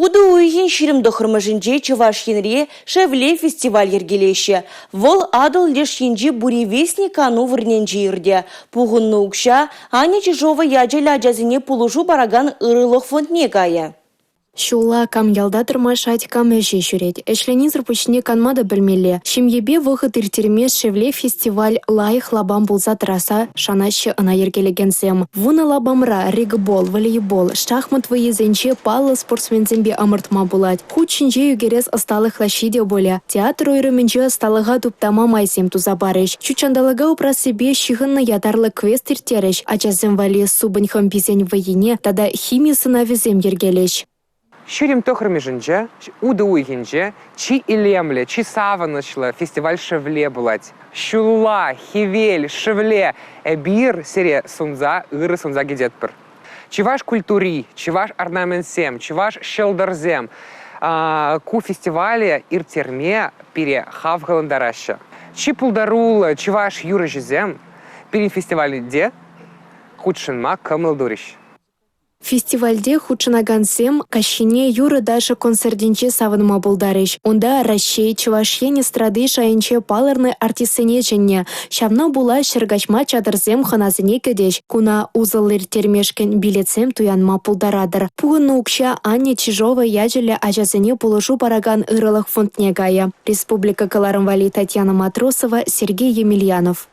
Утӑ уйӑхӗн 29-мӗшӗнче Чӑваш Енре «Шевле» фестиваль йӗркелеҫҫӗ. Вӑл Атӑл леш енчи «Буревестник» кану вырӑнӗнче иртӗ. Пухӑннӑ укҫа Аня Чижова ячӗллӗ ачасене пулӑшу паракан ырӑлӑх фондне кайӗ. Ҫулла кам ялта тӑрмашать, кам ӗҫе ҫӳрет. Ӗҫленисӗр пуҫне канма та пӗлмелле. Ҫемьепе вӑхӑт ирттерме «Шевле» фестиваль лайӑх лапам пулса тӑрасса шанаҫҫӗ ӑна йӗркелекенсем. Вунӑ лапамра регбол, волейбол, шахмат вӑййисенче паллӑ спортсменсемпе ӑмӑртма пулать. Хут ҫинче ӳкерес ӑсталӑх лаҫҫи те пулӗ. Театр уйрӑмӗнче ӑсталӑха туптама майсем туса парӗҫ. Ҫут ҫанталӑка упрассипе ҫыхӑннӑ ятарлӑ квест ирттерӗҫ. Ачасем валли супӑнь хӑмписен вӑййине тата хими сӑнавӗсем йӗркелӗҫ. 29-мӗшӗнче, утӑ уйӑхӗнче чи илемлӗ, чи савӑнӑҫлӑ фестиваль «Шевле» пулать. Ҫулла, хӗвел, шевле эпир сире сунса, ырӑ сунса кӗтетпӗр. Чӑваш культури, чӑваш орнаментсем, чӑваш ҫӑлтӑрсем ку фестивале ирттерме пире хавхалантараҫҫӗ. Чи пултаруллӑ чӑваш юрӑҫисем пирӗн фестивальте хутшӑнма кӑмӑл турӗҫ. Фестивальте хутшӑнакансем каҫхине юрӑ-ташӑ концертӗнче савӑнма пултарӗҫ. Унта Раҫҫей, Чӑваш Ен эстради шайӗнче палӑрнӑ артистсене чӗннӗ. Ҫавна пула ҫӗр каҫма чатӑрсем хӑнасене кӗтӗҫ. Куна усӑллӑ ирттермешкӗн билетсем туянма пултаратӑр. Пухӑннӑ укҫа Анна Чижова ячӗллӗ ачасене пулӑшу паракан ырӑлӑх фондне кайӗ. Республика кӑларӑм валли Татьяна Матросова, Сергей Емельянов.